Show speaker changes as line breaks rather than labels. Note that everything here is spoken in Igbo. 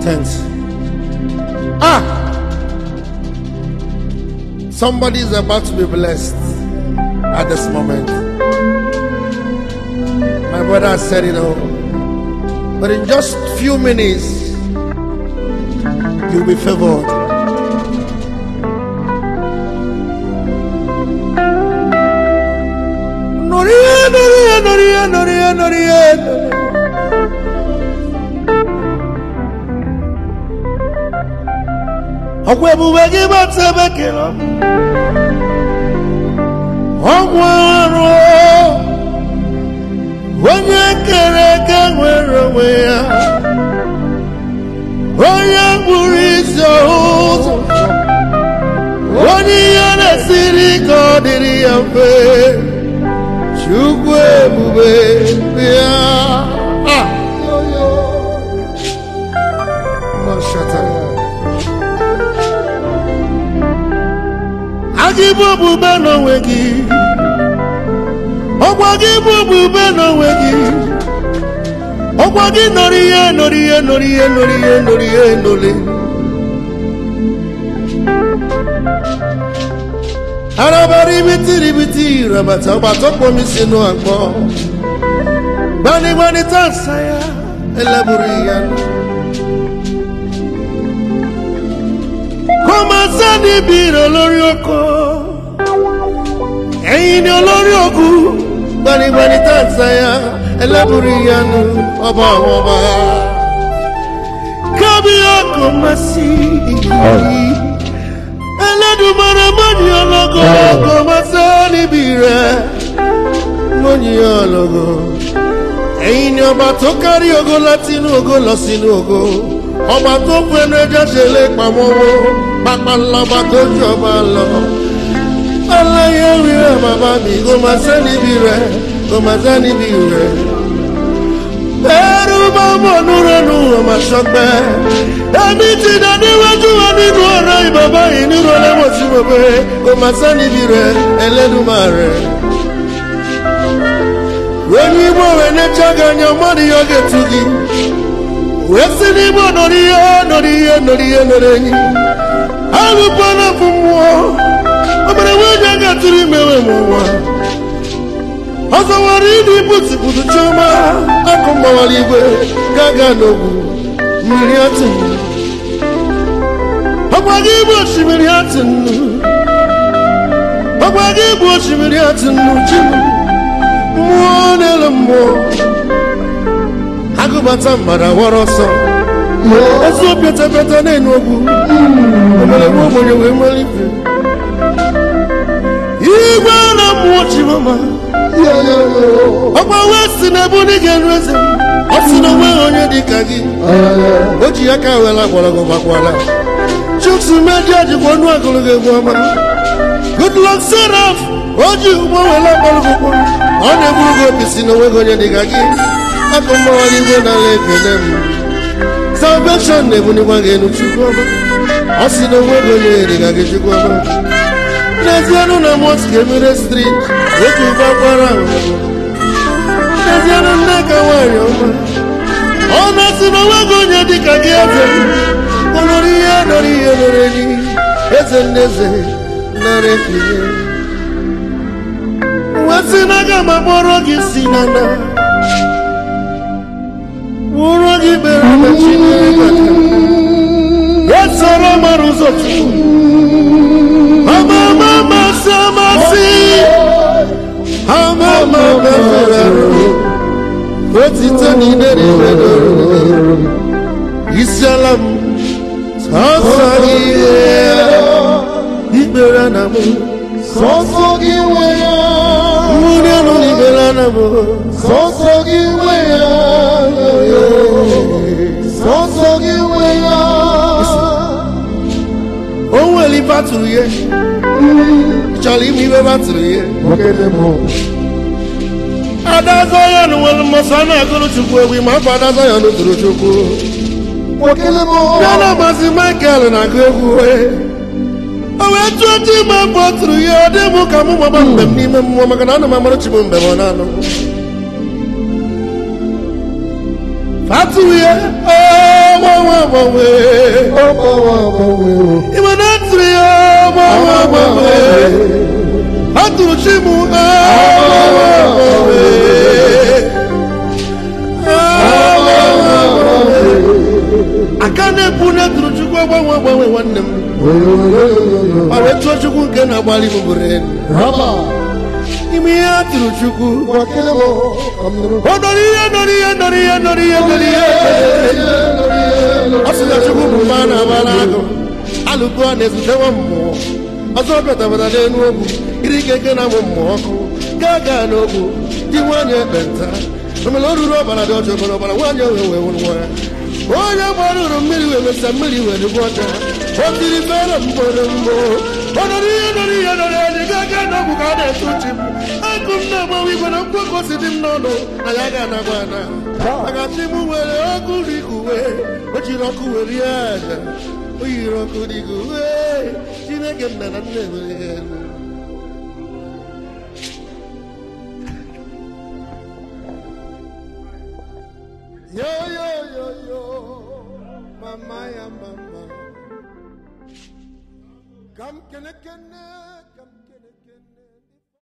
Thanks. Ah! Somebody is about to be blessed at this moment. My brother said it all. But in just few minutes, you'll be favored. Norie, norie, norie, norie. Ọkwa ebube gị gbata ebe kere ọgwụ arụ onye kere eke nwere onwe ya onye kpụrụ isi ụzọ onye ihe na-esiri ka ọ dịrị ya mfe Chukwu ebube bịa. Agị bụ ebube n'onwe gị, ọkwa gị bụ ebube n'onwe gị, ọkwa gị nọrọ ihe nọrọ ihe nọrọ ihe nọrọ ihe nọrọ ihe nọrọ. Araba ribiti ribiti rabata ọba tó pọ̀ mi sínú àgbọ̀. Gbanigbani tá a sáyà ẹlẹ́bùrú ìyanu. Kó máa sẹ́ni bí rẹ̀ lórí oko. Ẹ̀yin ni olórí ogun. Gbanigbani tá a sáyà ẹlẹ́bùrú ìyanu ọba àwọn ọba. Kábíyà kò má sí ìyí. Ẹlẹ́dùmarè mọ́ni ọlọ́gọ́ kò má sẹ́ni bí rẹ̀ mọ́ni ọlọ́gọ́. Ẹ̀yin ni ọba tó kárí ògo láti inú ògo lọ sínú ògo. Ọba tó fẹnu ẹjọ́ ṣe lé pamọ́ wo pápá ńlọba tó jọba lọ. Aláyé rírẹ̀ bàbá mi kò má sẹ́ni bí rẹ̀ kò má sẹ́ni bí rẹ̀. Ẹrú bá mọ̀ núrẹ́nu ọmọ ṣọpẹ́. Èmi ti dà níwájú wa nínú ọ̀rọ̀ ìbàbá yìí nínú ọlẹ́wọ̀n tí mo pé kò má sẹ́ni bí rẹ̀ Ẹlẹ́dùmarè. Onye Igbo wee na-eche gị anya mmadụ ihe ọ ga-etu gị. Wee si n'Igbo nọrọ ihe nọrọ ihe nọrọ ihe nọrọ enyi. Alụkwana bụ mmụọ. Ọ mere nwunye ga-atụrụ ime nwe m nwa. Ọzọ nwere ịdị pụtụpụtụ chiọma akụ mgbawara igwe gaga n'ogwu mmiri atụ. Ọkwa gị bụ osimiri atụ nnu. Ọkwa gị bụ osimiri atụ nnu chi m. Mmụọ n'elu mmụọ. Agụbata mmadụ awara ọsọ. Ezi pịatapịata na-enu ogwu. Omelegbu ogbenye wee nwere ife. Igwe na mmụọ chimama. Ọkwa wee si na ebu n'ige nru eze. Ọ sị na onweghị onye dị ka gị. O ji aka wela gbọrọgwụ gbakwala. Chuks media jikwa ọnụ agụrụ gị egwu ọma. Good luck Seraph. O ji ụgbọ wela gbọrọgwụ. Ọ na-egburu gị obi si na onweghị onye dị ka gị. Akụ mgbawara igwe n'ala ekele m. Salvation na-ebunikwa gị elu Chukwu ọma. Ọ sị na onweghị onye dị ka gị Chukwu ọma. N'ezianụ na Mosque Emire Street, otu ụgbọ akwara ahụ. N'ezianụ nne ka nwaanyị ọma. Ọ na-asị na onweghị onye dị ka gị eze m. Olori ihe nọrọ ihe nọrọ enyi. Eze ndị eze nara ekele. Wee sị na aga m akpọrọ gị si na na. Wúrọ̀ gị bẹ̀rẹ̀ na Chineke kaka. Ya sọ̀rọ̀ mara ụzọ Chukwu. Ama ama amasị amasị. Ama ama mefere arụ. Otito niile na-emedoro. Isi ala m sọsọ gị ikpere na m.
Sọsọ gị nwe ya.
Mmiri elu ikpere na m.
Sọsọ gị nwe ya. Sọsọ gị nwe ya.
O nwere ife atụrụ ya. Ị chọrọ ime ife atụrụ ya. Ada Zion nwere mmasị a na-agụrụ Chukwu egwu ma afọ Ada Zion tụrụ Chukwu. Ya na Maazị Michael na-agụ egwu. O wee tụọ chi ma afọ tụrụ ya ọ dị m ka mụ mama mbem n'ime mmụọ maka na ana m amara chi m mbem ọ na-anụ. Fatuye, oh, agbanwe. Ịma na atụrụ ya agbanwe agbanwe. Atụrụ chi m agbanwe agbanwe. Aka na-ekwu na atụrụ Chukwu agbanwe agbanwe nwanne m. Ma wee tụọ Chukwu nke na-agbalị m bụrụ elu. Ime ihe atụrụ Chukwu. Ọ nọrọ ihe nọrọ ihe nọrọ ihe nọrọ ihe nọrọ ihe. Ọ sị na Chukwu bụ mma na-agba n'agụ. Alụkwu ọ na-ezutewa mmụọ. Ọzọ bịatabara n'elu ogwu. Iri keke na amụ mmụọ ọkụ. Gaa gaa n'ogwu. Di nwaanyị ekpenta. Omere o ruru ọbara dị ọcha obere ọbara nwaanyị owe wee nwụrụ nwa ya. Onye gbara uru mmiri wee mesa mmiri wee dịkwa ọcha. O tiri fere mgboro mgbo. Ọ nọrọ ihe nọrọ ihe nọrọ anyị gaa gaa n'ogwu ka a na-etu chi m. Akụ m na-agbanwe igwe na mkpọkọ si dị m n'ọnụ na ya ga-anagwa ana. Maka chi m nwere ọkụ dịka uwe. O jiri ọkụ wee rie aja. O yiri ọkụ dịka uwe. Chineke nna na nna ebere ya elu.
Yo, yo, yo, yo, mama ya mama. Come, kene, kene, come, kene.